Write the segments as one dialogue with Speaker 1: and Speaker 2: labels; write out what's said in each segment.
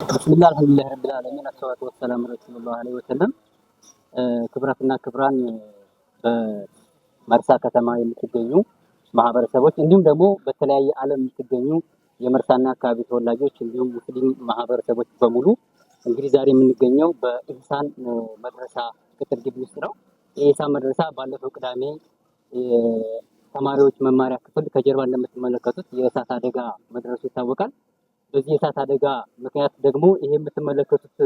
Speaker 1: ብስሚላህ አልሐምዱሊላህ ረቢል ዓለሚን አሰላቱ ወሰላም ረሱሉላህ ዐለይሂ ወሰለም። ክብራትና ክብራን በመርሳ ከተማ የምትገኙ ማህበረሰቦች እንዲሁም ደግሞ በተለያየ ዓለም የምትገኙ የመርሳና አካባቢ ተወላጆች እንዲሁም ሙስሊም ማህበረሰቦች በሙሉ፣ እንግዲህ ዛሬ የምንገኘው በኢህሳን መድረሳ ቅጥር ግቢ ውስጥ ነው። የኢህሳን መድረሳ ባለፈው ቅዳሜ የተማሪዎች መማሪያ ክፍል ከጀርባ እንደምትመለከቱት የእሳት አደጋ መድረሱ ይታወቃል። በዚህ የእሳት አደጋ ምክንያት ደግሞ ይሄ የምትመለከቱት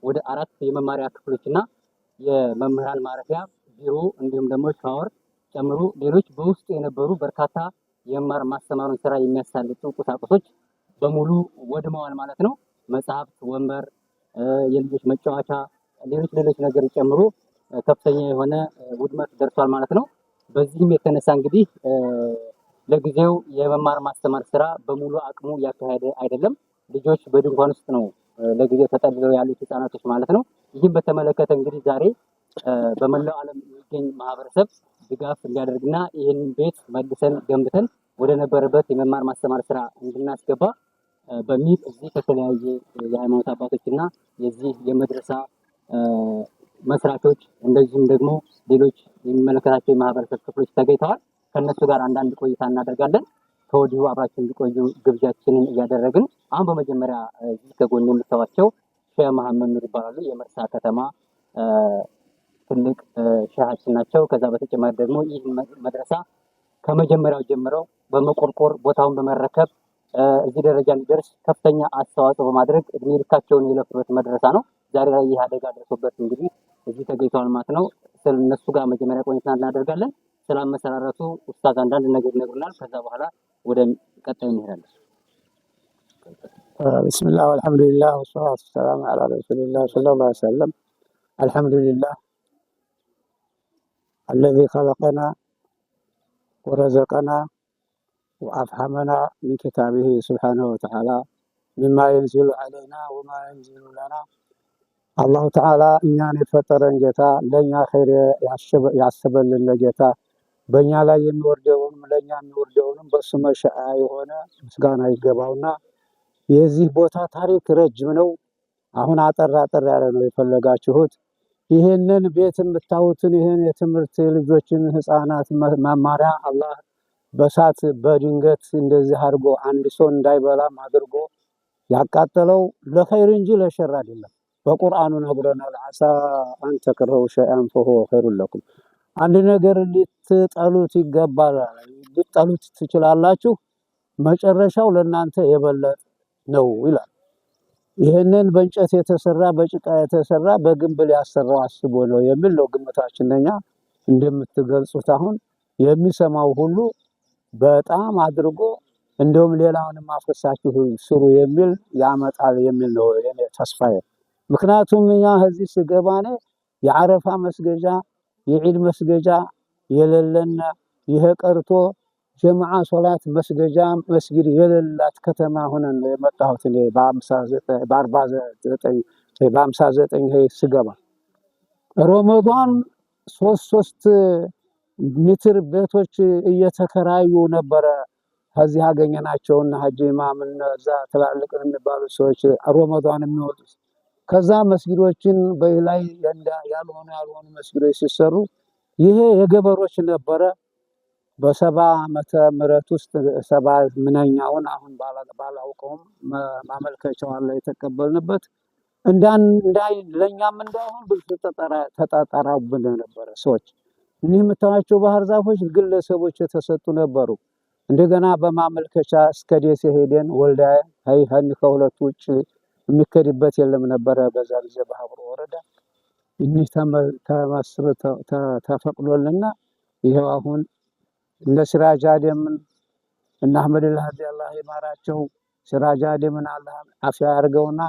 Speaker 1: ወደ 4 የመማሪያ ክፍሎች እና የመምህራን ማረፊያ ቢሮ እንዲሁም ደግሞ ሻወር ጨምሮ ሌሎች በውስጡ የነበሩ በርካታ የመማር ማስተማሩን ስራ የሚያሳልጡ ቁሳቁሶች በሙሉ ወድመዋል ማለት ነው። መጽሐፍት፣ ወንበር፣ የልጆች መጫወቻ፣ ሌሎች ሌሎች ነገር ጨምሮ ከፍተኛ የሆነ ውድመት ደርሷል ማለት ነው። በዚህም የተነሳ እንግዲህ ለጊዜው የመማር ማስተማር ስራ በሙሉ አቅሙ እያካሄደ አይደለም። ልጆች በድንኳን ውስጥ ነው ለጊዜው ተጠልለው ያሉት ህፃናቶች ማለት ነው። ይህም በተመለከተ እንግዲህ ዛሬ በመላው ዓለም የሚገኝ ማህበረሰብ ድጋፍ እንዲያደርግና ይህንን ቤት መልሰን ገንብተን ወደ ነበረበት የመማር ማስተማር ስራ እንድናስገባ በሚል እዚህ ከተለያየ የሃይማኖት አባቶች እና የዚህ የመድረሳ መስራቾች እንደዚሁም ደግሞ ሌሎች የሚመለከታቸው የማህበረሰብ ክፍሎች ተገኝተዋል። ከእነሱ ጋር አንዳንድ ቆይታ እናደርጋለን። ከወዲሁ አብራችን እንዲቆዩ ግብዣችንን እያደረግን አሁን በመጀመሪያ እዚህ ከጎን የምታዩዋቸው ሼህ መሐመድ ኑር ይባላሉ። የመርሳ ከተማ ትልቅ ሼሃችን ናቸው። ከዛ በተጨማሪ ደግሞ ይህ መድረሳ ከመጀመሪያው ጀምረው በመቆርቆር ቦታውን በመረከብ እዚህ ደረጃ እንዲደርስ ከፍተኛ አስተዋጽኦ በማድረግ እድሜ ልካቸውን የለፉበት መድረሳ ነው። ዛሬ ላይ ይህ አደጋ ደርሶበት እንግዲህ እዚህ ተገኝተዋል ማለት ነው። እነሱ ጋር መጀመሪያ ቆይታ እናደርጋለን። ስለ አመሰራረቱ ኡስታዝ አንዳንድ ነገር ይነግሩናል። ከዛ በኋላ ወደ ቀጣዩ እንሄዳለን።
Speaker 2: ብስሚላህ ወልሐምዱሊላህ ወሰላቱ ወሰላሙ ዐላ ረሱሊላህ ሰለላሁ ዐለይሂ ወሰለም። አልሐምዱሊላህ አለዚ ኸለቀና ወረዘቀና ወአፍሀመና ሚን ኪታቢሂ ሱብሓነሁ ወተዓላ ሚማ የንዚሉ ዐለይና ወማ የንዚሉ ለና። አላሁ ተዓላ እኛን የፈጠረን ጌታ፣ ለእኛ ኸይር ያሰበልን ለጌታ፣ በእኛ ላይ የሚወርደውንም ለእኛ የሚወርደውንም በሱ መሻአ የሆነ ምስጋና ይገባውና የዚህ ቦታ ታሪክ ረጅም ነው። አሁን አጠር አጠር ያለ ነው የፈለጋችሁት። ይህንን ቤት የምታዩትን ይህን የትምህርት ልጆችን ህፃናት መማሪያ አላህ በሳት በድንገት እንደዚህ አድርጎ አንድ ሰው እንዳይበላም አድርጎ ያቃጠለው ለኸይር እንጂ ለሸር አይደለም። በቁርአኑ ነግሮናል። ዓሳ አን ተክረሁ ሸይአን ፈሁወ ኸይሩን ለኩም። አንድ ነገር ልትጠሉት ይገባል፣ ልትጠሉት ትችላላችሁ፣ መጨረሻው ለእናንተ የበለጠ ነው ይላል። ይህንን በእንጨት የተሰራ፣ በጭቃ የተሰራ በግንብ ሊያሰራው አስቦ ነው የሚል ነው ግምታችን። እኛ እንደምትገልጹት አሁን የሚሰማው ሁሉ በጣም አድርጎ እንደውም ሌላውንም አፍርሳችሁ ስሩ የሚል ያመጣል የሚል ነው የኔ ተስፋዬ። ምክንያቱም እኛ እዚህ ስገባ እኔ የአረፋ መስገጃ፣ የዒድ መስገጃ የሌለና ይሄ ቀርቶ ጀማዓ ሶላት መስገጃ መስጊድ የሌላት ከተማ ሆነን ነው የመጣሁት። እኔ በ49፣ በ59 ስገባ ረመዷን ሶስት ሶስት ሜትር ቤቶች እየተከራዩ ነበረ። ከዚህ ያገኘናቸውና ሀጂ ኢማም እነዛ ትላልቅ የሚባሉ ሰዎች ረመዷን የሚወጡት ከዛ መስጊዶችን በላይ ያልሆኑ ያልሆኑ መስጊዶች ሲሰሩ ይሄ የገበሮች ነበረ። በ70 ዓመተ ምህረት ውስጥ 70 ምንኛውን አሁን ባላውቀውም ማመልከቻው አለ የተቀበልንበት፣ እንዳይ ለኛም እንዳይሆን ብዙ ተጣጣራብን ነበረ ሰዎች። እኒህ የምታዩቸው ባህር ዛፎች ግለሰቦች የተሰጡ ነበሩ። እንደገና በማመልከቻ እስከ ደሴ ሄደን ወልዲያ ሀይሀን ከሁለቱ ውጭ የሚከድበት የለም ነበረ በዛ ጊዜ በሀብሩ ወረዳ። እኒህ ተፈቅዶልና ይኸው አሁን እነ ሲራጅ አደምን እነ አህመድ አልሀዲ አላህ ይማራቸው፣ ሲራጅ አደምን አላህ አፍያ ያርገውና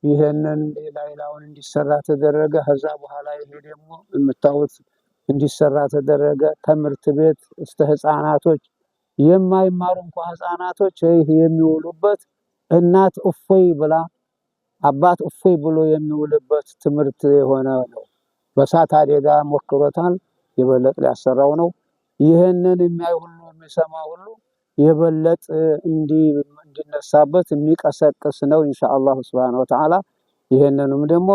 Speaker 2: ይሄንን ሌላውን እንዲሰራ ተደረገ። ከዛ በኋላ ይሄ ደግሞ የምታዩት እንዲሰራ ተደረገ። ትምህርት ቤት እስከ ህፃናቶች የማይማሩ እንኳ ህፃናቶች ይህ የሚውሉበት፣ እናት እፎይ ብላ አባት እፎይ ብሎ የሚውልበት ትምህርት የሆነ ነው። በእሳት አደጋ ሞክሮታል። የበለጠ ሊያሰራው ነው። ይህንን የሚያይ ሁሉ የሚሰማ ሁሉ የበለጠ እንዲነሳበት የሚቀሰቅስ ነው ኢንሻአላህ ሱብሓነሁ ወተዓላ። ይሄንንም ደግሞ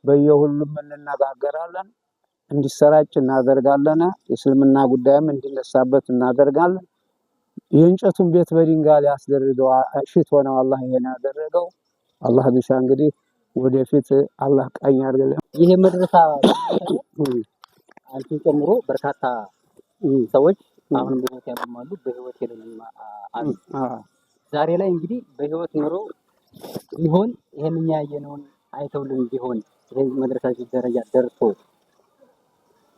Speaker 2: በየሁሉም እንነጋገራለን፣ እንዲሰራጭ እናደርጋለን። የእስልምና ጉዳይም እንዲነሳበት እናደርጋለን። የእንጨቱን ቤት በድንጋይ ሊያስደርገው ሽቶ ነው አላህ ይሄን ያደረገው። አላህ ቢሻ እንግዲህ ወደፊት አላህ ቀኝ ያድርግልን።
Speaker 1: ይሄ መድረሳ አንቺን ጨምሮ በርካታ ሰዎች አሁንም በህይወት ያሉም አሉ፣ በህይወት የሌሉም አሉ። ዛሬ ላይ እንግዲህ በህይወት ኖሮ ቢሆን ይሄን እኛ ያየነውን አይተውልን ቢሆን ይሄን መድረሳ እዚህ ደረጃ ደርሶ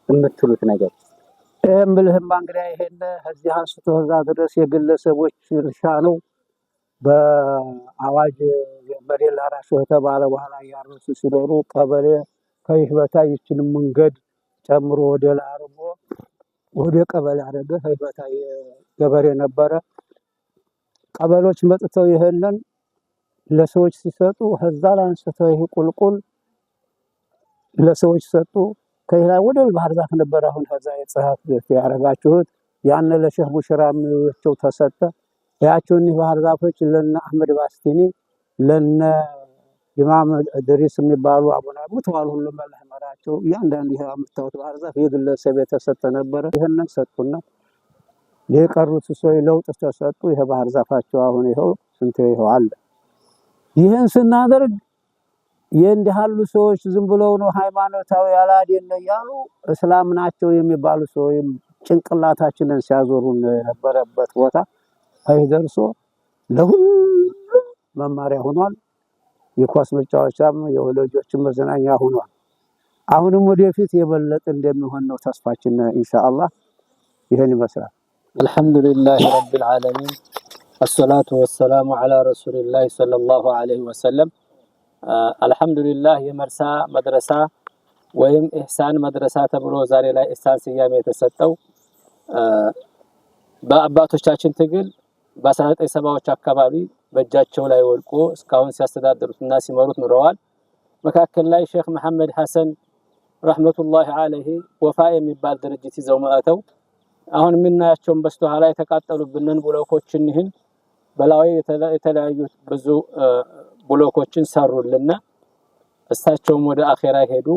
Speaker 1: የምትሉት ነገር?
Speaker 2: ይህም ብልህማ እንግዲህ ይሄን እዚህ አንስቶ እዛ ድረስ የግለሰቦች እርሻ ነው። በአዋጅ መሬት ላራሹ ከተባለ በኋላ እያረሱ ሲኖሩ ቀበሌ ከይህ በታይ ይችን መንገድ ጨምሮ ወደ ላይ አድርጎ ወደ ቀበሌ አደረገ። ከይህ በታይ ገበሬ ነበረ። ቀበሎች መጥተው ይህንን ለሰዎች ሲሰጡ ከዛ ላይ አንስተው ይህ ቁልቁል ለሰዎች ሰጡ። ከይህ ላይ ወደ ባህር ዛፍ ነበር። አሁን ከዛ የጽሐፍ ቤት ያደረጋችሁት ያን ለሼህ ቡሽራ የሚቸው ተሰጠ። ያቸው እኒህ ባህር ዛፎች ለነ አህመድ ባስቲኒ ለነ ኢማም ድሪስ የሚባሉ አቡነ ሙተዋል። ሁሉም አላህ ይማራቸው። እያንዳንዱ ይሄ የምታዩት ባህር ዛፍ የግለሰብ የተሰጠ ነበረ። ይህንን ሰጡና የቀሩት ሰዎች ለውጥ ተሰጡ። ይሄ ባህር ዛፋቸው አሁን ይኸው ስንት ይኸው አለ። ይህን ስናደርግ የእንዲህ ያሉ ሰዎች ዝም ብለው ነው ሃይማኖታዊ ያላደለ እያሉ እስላም ናቸው የሚባሉ ሰዎች ጭንቅላታችንን ሲያዞሩ የነበረበት ቦታ ይህ ደርሶ ለሁሉም መማሪያ ሆኗል። የኳስ መጫወቻም የወላጆችን መዝናኛ ሆኗል። አሁንም ወደፊት የበለጠ እንደሚሆን ነው ተስፋችን ኢንሻአላህ። ይህን ይመስላል።
Speaker 3: አልሐምዱሊላህ ረቢል ዓለሚን አሰላቱ ወሰላሙ ዐላ ረሱሊላህ ሰለላሁ ዐለይሂ ወሰለም። አልሐምዱሊላህ የመርሳ መድረሳ ወይም ኢህሳን መድረሳ ተብሎ ዛሬ ላይ ኢህሳን ስያሜ የተሰጠው በአባቶቻችን ትግል በ1970ዎች አካባቢ በእጃቸው ላይ ወድቆ እስካሁን ሲያስተዳድሩትና ሲመሩት ኑረዋል። መካከል ላይ ሼክ መሐመድ ሐሰን ረህመቱላሂ ዐለይሂ ወፋ የሚባል ድርጅት ይዘው መጥተው አሁን የምናያቸውን በስተኋላ የተቃጠሉብንን ብሎኮችን ይህን በላዊ የተለያዩ ብዙ ብሎኮችን ሰሩልና እሳቸውም ወደ አኼራ ሄዱ።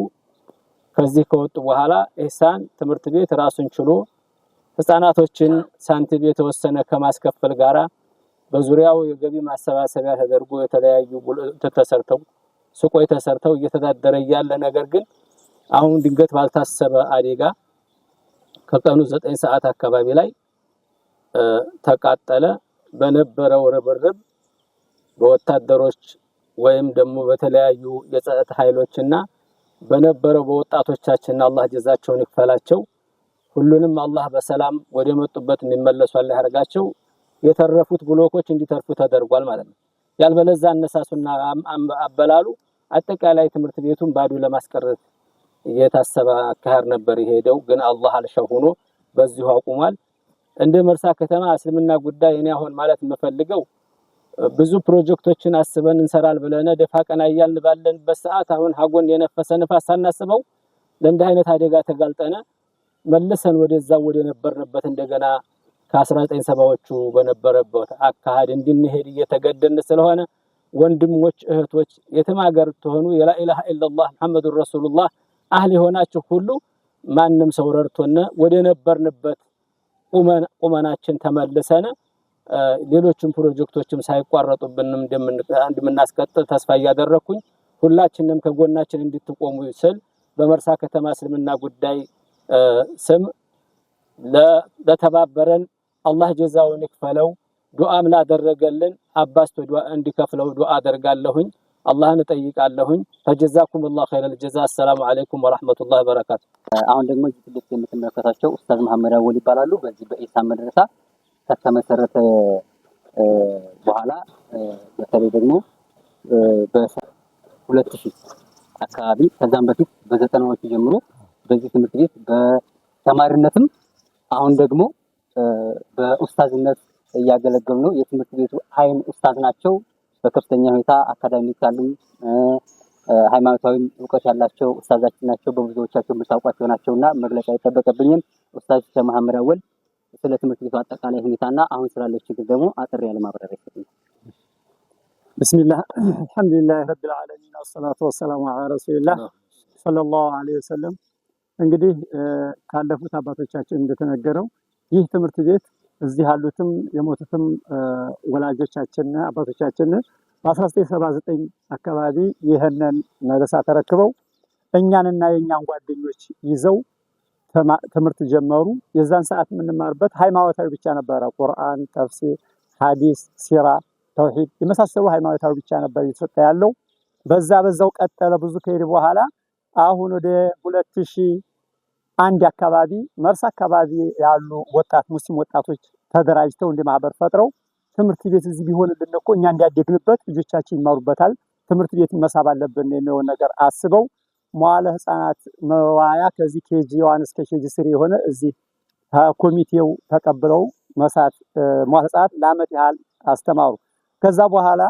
Speaker 3: ከዚህ ከወጡ በኋላ ኢህሳን ትምህርት ቤት ራሱን ችሎ ህፃናቶችን ሳንቲም የተወሰነ ከማስከፈል ጋራ በዙሪያው የገቢ ማሰባሰቢያ ተደርጎ የተለያዩ ተሰርተው ሱቆች ተሰርተው እየተዳደረ እያለ ነገር ግን አሁን ድንገት ባልታሰበ አደጋ ከቀኑ 9 ሰዓት አካባቢ ላይ ተቃጠለ። በነበረው ርብርብ በወታደሮች ወይም ደግሞ በተለያዩ የጸጥታ ኃይሎችና በነበረው በወጣቶቻችን አላህ ጀዛቸውን ይክፈላቸው። ሁሉንም አላህ በሰላም ወደ መጡበት የሚመለሱ አላህ ያርጋቸው። የተረፉት ብሎኮች እንዲተርፉ ተደርጓል ማለት ነው። ያልበለዛ አነሳሱና አበላሉ አጠቃላይ ትምህርት ቤቱን ባዶ ለማስቀረት የታሰበ አካሄድ ነበር የሄደው። ግን አላህ አልሻው ሆኖ በዚሁ አቁሟል። እንደ መርሳ ከተማ እስልምና ጉዳይ እኔ አሁን ማለት የምፈልገው ብዙ ፕሮጀክቶችን አስበን እንሰራል ብለን ደፋ ቀና እያልን ባለንበት ሰዓት አሁን ሀጎን የነፈሰ ንፋስ ሳናስበው ለእንዲህ አይነት አደጋ ተጋልጠነ መልሰን ወደዛው ወደ ነበርንበት እንደገና ከ1970ዎቹ በነበረበት አካሄድ እንድንሄድ እየተገደድን ስለሆነ ወንድሞች እህቶች፣ የትም ሀገር ትሆኑ የላኢላሃ ኢለላህ ሙሐመዱን ረሱሉላህ አህል የሆናችሁ ሁሉ ማንም ሰው ረድቶን ወደ ነበርንበት ቁመናችን ተመልሰን ሌሎችም ፕሮጀክቶችም ሳይቋረጡብንም እንደምናስቀጥል ተስፋ እያደረኩኝ ሁላችንም ከጎናችን እንድትቆሙ ስል በመርሳ ከተማ እስልምና ጉዳይ ስም ለተባበረን አላህ ጀዛውን ይክፈለው። ዱዓም ላደረገልን አባስቶ ዱዓ እንዲከፍለው ዱዓ አደርጋለሁኝ፣ አላህን እጠይቃለሁኝ። ፈጀዛኩሙላሁ ኸይረል ጀዛ። አሰላሙ አለይኩም ወራህመቱላሂ ወበረካቱ።
Speaker 1: አሁን ደግሞ እዚህ ፊት ለፊት የምትመለከቷቸው ኡስታዝ መሐመድ አወል ይባላሉ። በዚህ በኢህሳን መድረሳ ከተመሰረተ በኋላ በተለይ ደግሞ በ2000 አካባቢ ከዛም በፊት በዘጠናዎቹ ጀምሮ በዚህ ትምህርት ቤት በተማሪነትም አሁን ደግሞ በኡስታዝነት እያገለገሉ ነው። የትምህርት ቤቱ አይን ኡስታዝ ናቸው። በከፍተኛ ሁኔታ አካዳሚካልም ሃይማኖታዊም እውቀት ያላቸው ኡስታዛችን ናቸው። በብዙዎቻቸው የምታውቋቸው ናቸውና መግለጫ አይጠበቅብኝም። ኡስታዝ መሐመድ አወል ስለ ትምህርት ቤቱ አጠቃላይ ሁኔታና አሁን ስላለው ችግር ደግሞ አጠር ያለ ማብራሪያ ይሰጡናል።
Speaker 2: بسم الله الحمد لله رب العالمين والصلاة والسلام على رسول الله صلى الله عليه وسلم። እንግዲህ ካለፉት አባቶቻችን እንደተነገረው ይህ ትምህርት ቤት እዚህ ያሉትም የሞቱትም ወላጆቻችን አባቶቻችን በ1979 አካባቢ ይህንን መድረሳ ተረክበው እኛንና የእኛን ጓደኞች ይዘው ትምህርት ጀመሩ። የዛን ሰዓት የምንማርበት ሃይማኖታዊ ብቻ ነበረ። ቁርአን፣ ተፍሲር፣ ሐዲስ፣ ሲራ፣ ተውሂድ የመሳሰሉ ሃይማኖታዊ ብቻ ነበር እየተሰጠ ያለው። በዛው ቀጠለ። ብዙ ከሄደ በኋላ አሁን ወደ 2001 አካባቢ መርሳ አካባቢ ያሉ ወጣት ሙስሊም ወጣቶች ተደራጅተው እንደ ማህበር ፈጥረው ትምህርት ቤት እዚህ ቢሆንልን እኮ እኛ እንዲያደግንበት ልጆቻችን ይማሩበታል፣ ትምህርት ቤት መሳብ አለብን የሚለውን ነገር አስበው መዋለ ህፃናት መዋያ ከዚህ KG 1 እስከ KG 3 የሆነ እዚህ ኮሚቴው ተቀብለው መሳት መዋለ ህፃናት ለአመት ያህል አስተማሩ። ከዛ በኋላ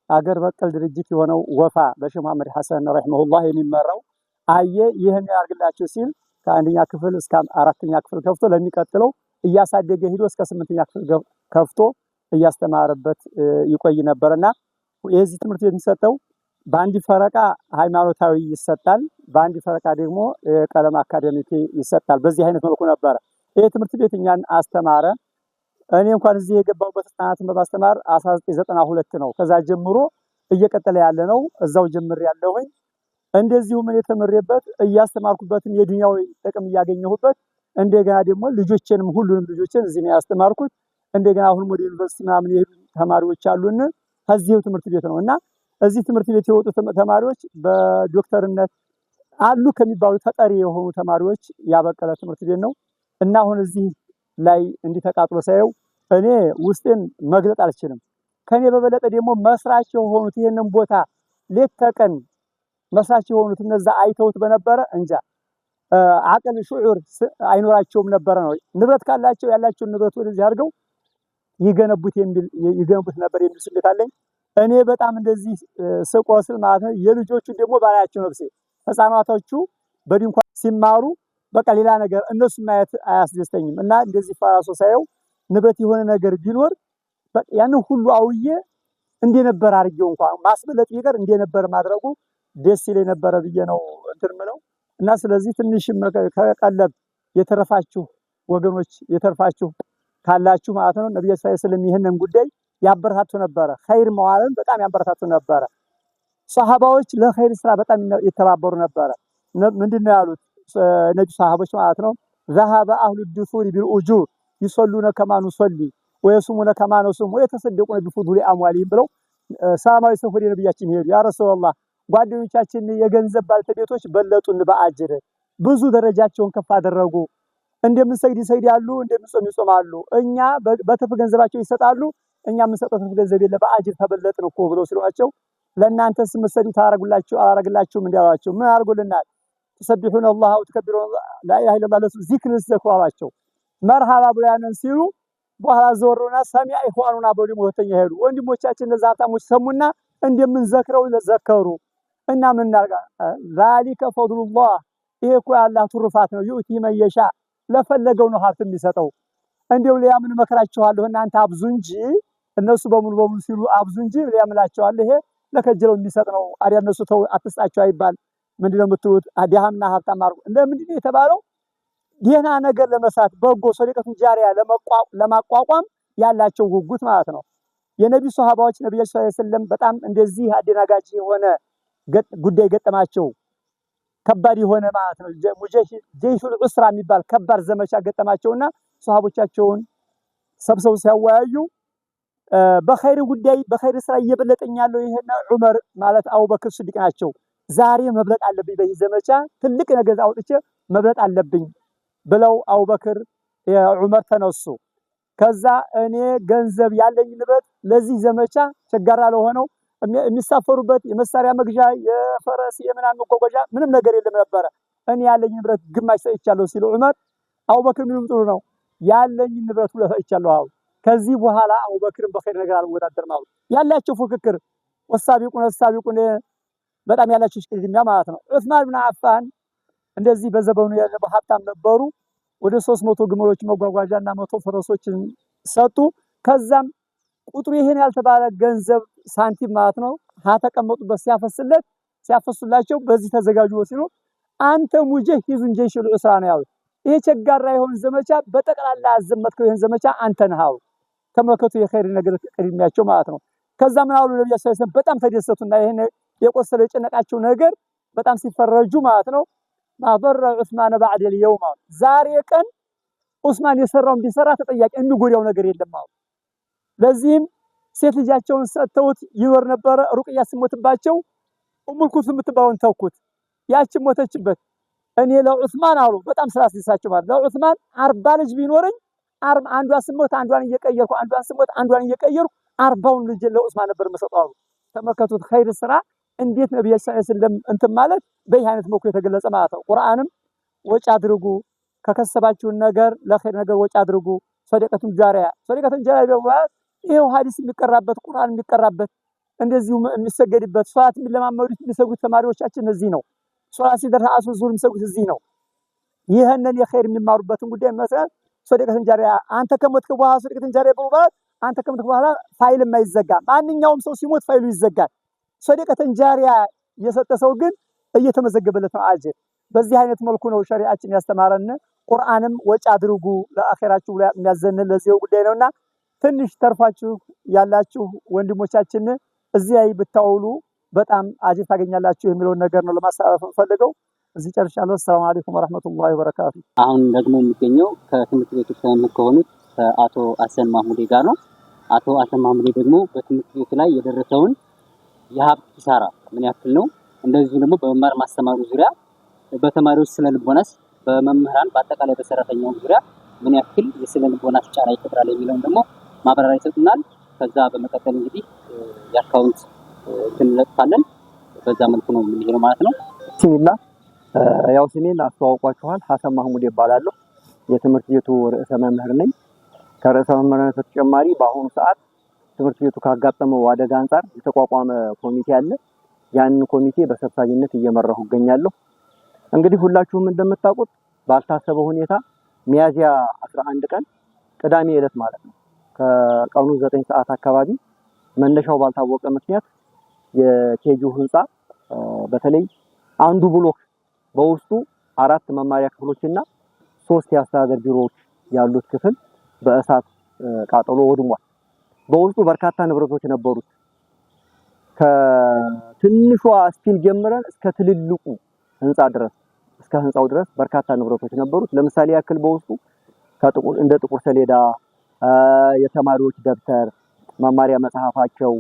Speaker 2: አገር በቀል ድርጅት የሆነው ወፋ በሼህ መሐመድ ሐሰን رحمه الله የሚመራው አየ ይህን ያርግላቸው ሲል ከአንደኛ ክፍል እስከ አራተኛ ክፍል ከፍቶ ለሚቀጥለው እያሳደገ ሂዶ እስከ ስምንተኛ ክፍል ከፍቶ እያስተማረበት ይቆይ ነበርና የዚህ ትምህርት ቤት የሚሰጠው በአንድ ፈረቃ ሃይማኖታዊ ይሰጣል፣ በአንድ ፈረቃ ደግሞ ቀለም አካዳሚክ ይሰጣል። በዚህ አይነት መልኩ ነበረ ይሄ ትምህርት ቤት እኛን አስተማረ። እኔ እንኳን እዚህ የገባሁበት ህፃናትን በማስተማር 1992 ነው። ከዛ ጀምሮ እየቀጠለ ያለ ነው። እዛው ጀምር ያለሁኝ እንደዚሁም እኔ ተምሬበት እያስተማርኩበትም የዱንያዊ ጥቅም እያገኘሁበት እንደገና ደግሞ ልጆቼንም ሁሉንም ልጆቼን እዚህ ነው ያስተማርኩት። እንደገና አሁንም ወደ ዩኒቨርሲቲ ምናምን የሄዱ ተማሪዎች አሉን ከዚሁ ትምህርት ቤት ነው እና እዚህ ትምህርት ቤት የወጡ ተማሪዎች በዶክተርነት አሉ ከሚባሉ ተጠሪ የሆኑ ተማሪዎች ያበቀለ ትምህርት ቤት ነው እና አሁን እዚህ ላይ እንዲህ ተቃጥሎ ሳየው እኔ ውስጤን መግለጥ አልችልም። ከኔ በበለጠ ደግሞ መስራች የሆኑት ይህንን ቦታ ሌት ተቀን መስራች የሆኑት እነዛ አይተውት በነበረ እንጃ አቅል شعور አይኖራቸውም ነበረ ነው። ንብረት ካላቸው ያላቸውን ንብረት ወደዚህ አድርገው ይገነቡት የሚል ይገነቡት ነበር የሚል ስሜት አለኝ። እኔ በጣም እንደዚህ ስቆስል ማለት ነው። የልጆቹ ደግሞ ባላያቸው ነፍሴ ህፃናቶቹ በድንኳን ሲማሩ በቃ ሌላ ነገር እነሱ ማየት አያስደስተኝም እና እንደዚህ ፈራሶ ሳየው ንብረት የሆነ ነገር ቢኖር ያንን ሁሉ አውዬ እንደነበር አድርጌው እንኳን ማስበለጥ ቢቀር እንደነበር ማድረጉ ደስ ይለኝ ነበረ ብዬ ነው እንትን የምለው እና ስለዚህ ትንሽ ከቀለብ የተረፋችሁ ወገኖች የተረፋችሁ ካላችሁ ማለት ነው ነብዩ ሰለላሁ ዐለይሂ ወሰለም ይህንን ጉዳይ ያበረታቱ ነበረ። ኸይር መዋልን በጣም ያበረታቱ ነበረ። ሰሃባዎች ለኸይር ስራ በጣም ይተባበሩ ነበረ። ምንድነው ያሉት ነብዩ ሰሃቦች ማለት ነው? ذهب أهل الدثور بالأجور يصلون كما نصلي ويصومون كما نصوم ويتصدقون بفضول أموالهم ብለው ሰላማዊ ሰልፍ ወደ ነብያችን ሄዱ። ያ ረሱላህ ጓደኞቻችን የገንዘብ ባልተቤቶች በለጡን በአጅር ብዙ ደረጃቸውን ከፍ አደረጉ። እንደምንሰግድ ይሰግዳሉ፣ እንደምንጾም ይጾማሉ። እኛ በትርፍ ገንዘባቸው ይሰጣሉ፣ እኛ የምንሰጠው ትርፍ ገንዘብ የለ በአጅር ተበለጥን እኮ ብለው ሲሏቸው ለእናንተስ የምትሰግዱ ታረጉላችሁ አላረግላችሁም እንዲያሏቸው ምን አድርጎልናል? ተሰቢሑነ አላህ ወተከቢሩነ ላ ኢላሃ ኢለላህ ለሱ ዚክር ዘክሩ አሏቸው። መርሃባ ብለው ያንን ሲሉ በኋላ ዘወሩና ሰሚዐ ኢኽዋኑና ብለው ደግሞ ሁለተኛ ሄዱ። ወንድሞቻችን እነዛ ሀብታሞች ሰሙና እንደምንዘክረው ዘከሩ እና ምን እናድርግ? ዛሊከ ፈድሉላህ ይሄ እኮ የአላህ ትሩፋት ነው። ዩእቲ መን የሻ ለፈለገው ነው ሀብት የሚሰጠው። እንዲያው ሌላ ምን እመክራችኋለሁ እናንተ አብዙ እንጂ እነሱ በሙሉ በሙሉ ሲሉ አብዙ እንጂ ሌላ እምላቸዋለሁ ይሄ ለከጀለው የሚሰጥ ነው። አዲያ እነሱ ተው አትስጣቸው አይባል። ምንድነው የምትሉት? ድሃምና ሀብታም አድርጉ። ለምንድነው የተባለው? ደህና ነገር ለመስራት በጎ ሶደቀቱን ጃሪያ ለማቋቋም ያላቸው ጉጉት ማለት ነው። የነቢ ሶሃባዎች ነብዩ ሰለላሁ ዐለይሂ ወሰለም በጣም እንደዚህ አደናጋጭ የሆነ ጉዳይ ገጠማቸው። ከባድ የሆነ ማለት ነው። ጀይሹል ዑስራ የሚባል ከባድ ዘመቻ ገጠማቸውና ሶሃቦቻቸውን ሰብሰው ሲያወያዩ በኸይር ጉዳይ በኸይር ስራ እየበለጠኝ ያለው ይሄና ዑመር ማለት አቡበክር ስዲቅ ናቸው። ዛሬ መብለጥ አለብኝ፣ በዚህ ዘመቻ ትልቅ ነገር አውጥቼ መብለጥ አለብኝ ብለው አቡበክር ዑመር ተነሱ። ከዛ እኔ ገንዘብ ያለኝ ንብረት ለዚህ ዘመቻ ቸጋራ ለሆነው የሚሳፈሩበት የመሳሪያ መግዣ የፈረስ የምናምን መጓጓዣ ምንም ነገር የለም ነበረ። እኔ ያለኝ ንብረት ግማሽ ሰጥቻለሁ ሲሉ ዑመር፣ አቡበክር ምንም ጥሩ ነው ያለኝ ንብረት ሁሉ ሰጥቻለሁ አሉ። ከዚህ በኋላ አቡበክርን በኸይር ነገር አልወዳደርም አሉ። ያላቸው ፉክክር ወሳቢቁን ወሳቢቁን በጣም ያላቸው ሽቅድድሚያ ማለት ነው። ዑስማን ብን አፋን እንደዚህ በዘመኑ ያለ ሀብታም ነበሩ። ወደ 300 ግመሎች መጓጓዣና 100 ፈረሶችን ሰጡ። ከዛም ቁጥሩ ይሄን ያልተባለ ገንዘብ
Speaker 4: ሳንቲም ማለት ነው ተቀመጡበት ሲያፈስለት ሲያፈሱላቸው በዚህ ተዘጋጁ ሲሉ አንተ مجهز جيش العسرة ነው ያሉት። ይሄ ቸጋራ የሆን ዘመቻ በጠቅላላ ያዘመትከው ይሄን ዘመቻ አንተ ነህ አሉ። ተመልከቱ የኸይር ነገር ቅድሚያቸው ማለት ነው። ከዛ ምን አሉ ነብዩ صلى الله عليه وسلم በጣም ተደሰቱና ይሄን የቆሰለው የጨነቃቸው ነገር በጣም ሲፈረጁ ማለት ነው። ما ضر عثمان بعد اليوم አሉ። ዛሬ ቀን ዑስማን የሰራውን ቢሰራ ተጠያቂ የሚጎዳው ነገር የለም አሉ። ለዚህም ሴት ልጃቸውን ሰጥተውት ይኖር ነበረ። ሩቅያ ሲሞትባቸው ኡሙል ኩልሱም የምትባለውን ተኩት። ያችን ሞተችበት። እኔ ለዑስማን አሉ በጣም ስላስደሳቸው ማለት ለዑስማን 40 ልጅ ቢኖረኝ አንዷ ስሞት አንዷን እየቀየርኩ አንዷን ስሞት አንዷን እየቀየርኩ 40ውን ልጅ ለዑስማን ነበር የምሰጠው አሉ። ተመከቱት ኸይር ስራ እንዴት ነብዩ صلى الله عليه وسلم እንትን ማለት በይህ አይነት መልኩ የተገለጸ ማለት ነው። ቁርአንም ወጪ አድርጉ ከከሰባችሁን ነገር ለኸይር ነገር ወጪ አድርጉ፣ صدقة جارية صدقة جارية ማለት ይሄው ሐዲስ የሚቀራበት ቁርአን የሚቀራበት እንደዚሁ የሚሰገድበት ሶላት የሚለማመዱት የሚሰግዱት ተማሪዎቻችን እዚህ ነው። ሶላት ሲደርስ አሱር ዙር የሚሰግዱት እዚህ ነው። ይህንን የኸይር የሚማሩበትን ጉዳይ መስራት صدقة جارية አንተ ከሞትክ በኋላ صدقة جارية በማለት አንተ ከሞትክ በኋላ ፋይል የማይዘጋ ማንኛውም ሰው ሲሞት ፋይሉ ይዘጋል። صدقة جارية የሰጠ ሰው ግን እየተመዘገበለት ነው አጅር። በዚህ አይነት መልኩ ነው ሸሪዓችን ያስተማረን። ቁርአንም ወጪ አድርጉ ለአኼራችሁ ብሎ የሚያዘን ለዚሁ ጉዳይ ነውና ትንሽ ተርፋችሁ ያላችሁ ወንድሞቻችን እዚህ ላይ ብታውሉ በጣም አጅር ታገኛላችሁ የሚለውን ነገር ነው ለማስተላለፍ የምፈልገው። እዚህ ጨርሻለሁ። السلام عليكم ورحمة الله وبركاته።
Speaker 1: አሁን ደግሞ የሚገኘው ከትምህርት ቤቱ መምህር ከሆኑት ከአቶ አሰን ማህሙዴ ጋር ነው። አቶ አሰን ማህሙዴ ደግሞ በትምህርት ቤቱ ላይ የደረሰውን የሀብት ኪሳራ ምን ያክል ነው፣ እንደዚሁ ደግሞ በመማር ማስተማሩ ዙሪያ በተማሪዎች ስነ ልቦናስ፣ በመምህራን በአጠቃላይ በሰራተኛው ዙሪያ ምን ያክል የስነ ልቦና ጫና ይፈጥራል የሚለውን ደግሞ ማብራሪያ ይሰጡናል። ከዛ በመቀጠል እንግዲህ የ account እንትን እንለጥፋለን። በዛ መልኩ ነው የምንሄደው ማለት ነው።
Speaker 5: بسم الله ያው ስሜን አስተዋውቋችኋል። ሀሰን ማህሙድ ይባላለሁ። የትምህርት ቤቱ ርዕሰ መምህር ነኝ። ከርዕሰ መምህርነት በተጨማሪ በአሁኑ ሰዓት ትምህርት ቤቱ ካጋጠመው አደጋ አንጻር የተቋቋመ ኮሚቴ አለ። ያንን ኮሚቴ በሰብሳቢነት እየመራሁ እገኛለሁ። እንግዲህ ሁላችሁም እንደምታውቁት ባልታሰበ ሁኔታ ሚያዝያ 11 ቀን ቅዳሜ ዕለት ማለት ነው ከቀኑ 9 ሰዓት አካባቢ መነሻው ባልታወቀ ምክንያት የ KG ው ህንፃ በተለይ አንዱ block በውስጡ 4 መማሪያ ክፍሎችና 3 የአስተዳደር ቢሮዎች ያሉት ክፍል በእሳት ቃጠሎ ወድሟል። በውስጡ በርካታ ንብረቶች ነበሩት። ከትንሿ ስፒል ጀምረን እስከ ትልልቁ ህንፃ ድረስ እስከ ህንፃው ድረስ በርካታ ንብረቶች ነበሩት። ለምሳሌ ያክል በውስጡ ከጥቁር እንደ ጥቁር ሰሌዳ፣ የተማሪዎች ደብተር፣ መማሪያ መጽሐፋቸው፣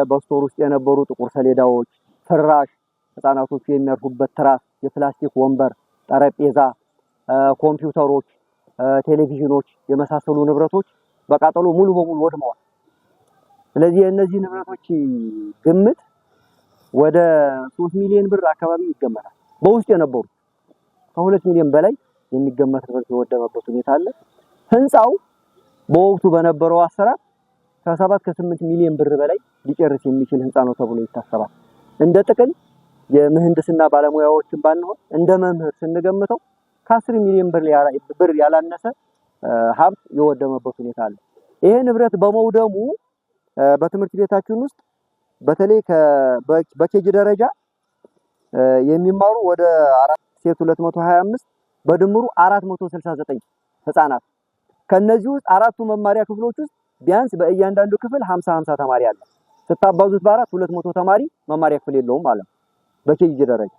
Speaker 5: በ store ውስጥ የነበሩ ጥቁር ሰሌዳዎች፣ ፍራሽ፣ ህፃናቶቹ የሚያርፉበት ትራስ፣ የፕላስቲክ ወንበር፣ ጠረጴዛ፣ ኮምፒውተሮች፣ ቴሌቪዥኖች የመሳሰሉ ንብረቶች በቃጠሎ ሙሉ በሙሉ ወድመዋል። ስለዚህ የእነዚህ ንብረቶች ግምት ወደ 3 ሚሊዮን ብር አካባቢ ይገመታል። በውስጥ የነበሩ ከ2 ሚሊዮን በላይ የሚገመት ንብረት የወደመበት ሁኔታ አለ። ህንፃው በወቅቱ በነበረው አሰራር ከ7 ከ8 ሚሊዮን ብር በላይ ሊጨርስ የሚችል ህንፃ ነው ተብሎ ይታሰባል። እንደ ጥቅል የምህንድስና ባለሙያዎችን ባንሆን እንደ መምህር ስንገምተው ከ10 ሚሊዮን ብር ያላነሰ ሀብት የወደመበት ሁኔታ አለ። ይሄ ንብረት በመውደሙ በትምህርት ቤታችን ውስጥ በተለይ በ KG ደረጃ የሚማሩ ወደ 4 ሴት 225 በድምሩ 469 ህፃናት ከነዚህ ውስጥ አራቱ መማሪያ ክፍሎች ውስጥ ቢያንስ በእያንዳንዱ ክፍል 50 50 ተማሪ አለ። ስታባዙት በአራት 200 ተማሪ መማሪያ ክፍል የለውም ማለት ነው በ KG ደረጃ።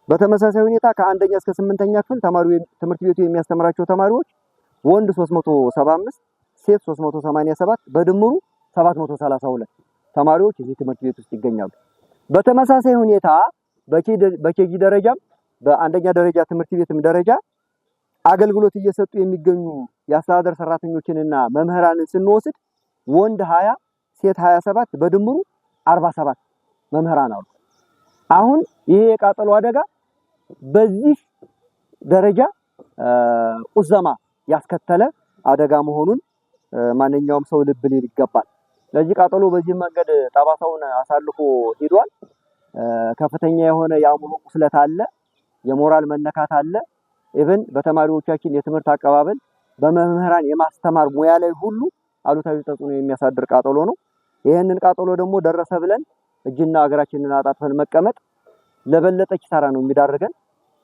Speaker 5: በተመሳሳይ ሁኔታ ከአንደኛ እስከ ስምንተኛ ክፍል ተማሪው ትምህርት ቤቱ የሚያስተምራቸው ተማሪዎች ወንድ 375 ሴት 387 በድምሩ 732 ተማሪዎች እዚህ ትምህርት ቤት ውስጥ ይገኛሉ። በተመሳሳይ ሁኔታ በ KG ደረጃም በአንደኛ ደረጃ ትምህርት ቤትም ደረጃ አገልግሎት እየሰጡ የሚገኙ የአስተዳደር ሰራተኞችንና መምህራንን ስንወስድ ወንድ 20 ሴት 27 በድምሩ 47 መምህራን አሉ። አሁን ይሄ የቃጠሎ አደጋ በዚህ ደረጃ ቁዘማ ያስከተለ አደጋ መሆኑን ማንኛውም ሰው ልብ ሊል ይገባል። ለዚህ ቃጠሎ በዚህ መንገድ ጠባሳውን አሳልፎ ሄዷል። ከፍተኛ የሆነ የአእምሮ ቁስለት አለ፣ የሞራል መነካት አለ። even በተማሪዎቻችን የትምህርት አቀባበል በመምህራን የማስተማር ሙያ ላይ ሁሉ አሉታዊ ተጽዕኖ የሚያሳድር ቃጠሎ ነው። ይህንን ቃጠሎ ደግሞ ደረሰ ብለን እጅና እግራችንን አጣጥፈን መቀመጥ ለበለጠ ኪሳራ ነው የሚዳርገን።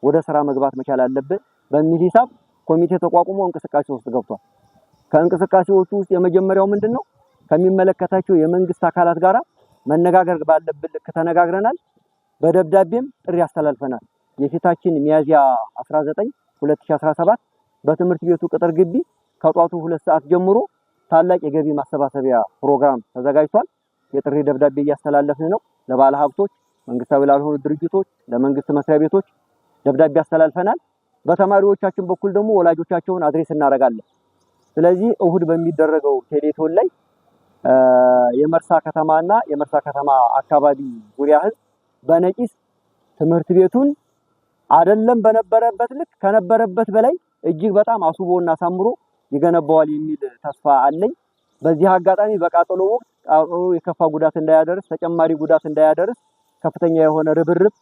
Speaker 5: ወደ ስራ መግባት መቻል አለብን በሚል ሂሳብ ኮሚቴ ተቋቁሞ እንቅስቃሴ ውስጥ ገብቷል። ከእንቅስቃሴዎቹ ውስጥ የመጀመሪያው ምንድን ነው? ከሚመለከታቸው የመንግስት አካላት ጋራ መነጋገር ባለብን ልክ ተነጋግረናል። በደብዳቤም ጥሪ አስተላልፈናል። የፊታችን ሚያዝያ 19 2017 በትምህርት ቤቱ ቅጥር ግቢ ከጧቱ 2 ሰዓት ጀምሮ ታላቅ የገቢ ማሰባሰቢያ ፕሮግራም ተዘጋጅቷል። የጥሪ ደብዳቤ እያስተላለፍን ነው። ለባለ ሀብቶች፣ መንግስታዊ ላልሆኑ ድርጅቶች፣ ለመንግስት መስሪያ ቤቶች ደብዳቤ አስተላልፈናል። በተማሪዎቻችን በኩል ደግሞ ወላጆቻቸውን address እናደርጋለን። ስለዚህ እሁድ በሚደረገው ቴሌቶን ላይ የመርሳ ከተማና የመርሳ ከተማ አካባቢ ዙሪያ ህዝብ በነቂስ ትምህርት ቤቱን አይደለም በነበረበት ልክ ከነበረበት በላይ እጅግ በጣም አስውቦና አሳምሮ ይገነባዋል የሚል ተስፋ አለኝ። በዚህ አጋጣሚ በቃጠሎ ወቅት ቃጠሎ የከፋ ጉዳት እንዳያደርስ፣ ተጨማሪ ጉዳት እንዳያደርስ ከፍተኛ የሆነ ርብርብ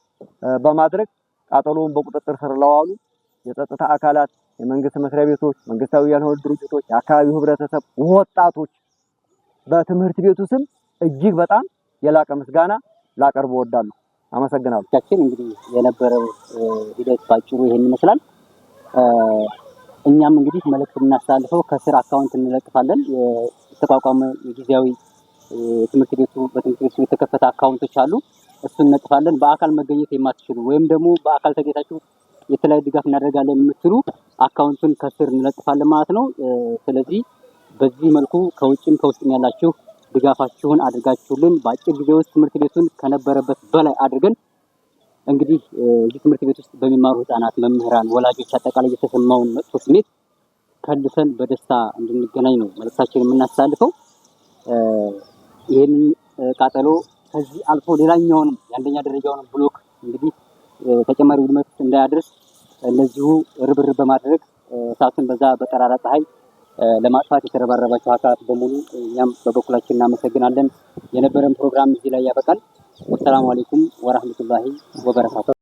Speaker 5: በማድረግ ቃጠሎውን በቁጥጥር ስር ለዋሉ የጸጥታ አካላት፣ የመንግስት መስሪያ ቤቶች፣ መንግስታዊ ያልሆኑ ድርጅቶች፣ የአካባቢው ህብረተሰብ፣ ወጣቶች በትምህርት ቤቱ ስም እጅግ በጣም የላቀ ምስጋና ላቀርብ እወዳለሁ። አመሰግናለሁ።
Speaker 1: ቻችን እንግዲህ የነበረው ሂደት ባጭሩ ይሄን ይመስላል። እኛም እንግዲህ መልእክት የምናስተላልፈው ከስር account እንለጥፋለን። የተቋቋመ የጊዜያዊ ትምህርት ቤቱ በትምህርት ቤቱ የተከፈተ account ኦች አሉ። እሱን እንለጥፋለን። በአካል መገኘት የማትችሉ ወይም ደግሞ በአካል ተገኝታችሁ የተለያዩ ድጋፍ እናደርጋለን የምትሉ account ኡን ከስር እንለጥፋለን ማለት ነው። ስለዚህ በዚህ መልኩ ከውጭም ከውስጥም ያላችሁ ድጋፋችሁን አድርጋችሁልን በአጭር ጊዜ ውስጥ ትምህርት ቤቱን ከነበረበት በላይ አድርገን እንግዲህ እዚህ ትምህርት ቤት ውስጥ በሚማሩ ህጻናት፣ መምህራን፣ ወላጆች አጠቃላይ የተሰማውን መጥፎ ስሜት ከልሰን በደስታ እንድንገናኝ ነው መልእክታችን የምናስተላልፈው። ይህንን ቃጠሎ ከዚህ አልፎ ሌላኛውንም የአንደኛ ደረጃውንም ብሎክ እንግዲህ ተጨማሪ ውድመት እንዳያደርስ እንደዚሁ ርብርብ በማድረግ እሳቱን በዛ በጠራራ ፀሐይ ለማጥፋት የተረባረባቸው አካላት በሙሉ እኛም በበኩላችን እናመሰግናለን። የነበረን ፕሮግራም እዚህ ላይ ያበቃል። ወሰላሙ አሌይኩም ወራህመቱላሂ ወበረካቱ።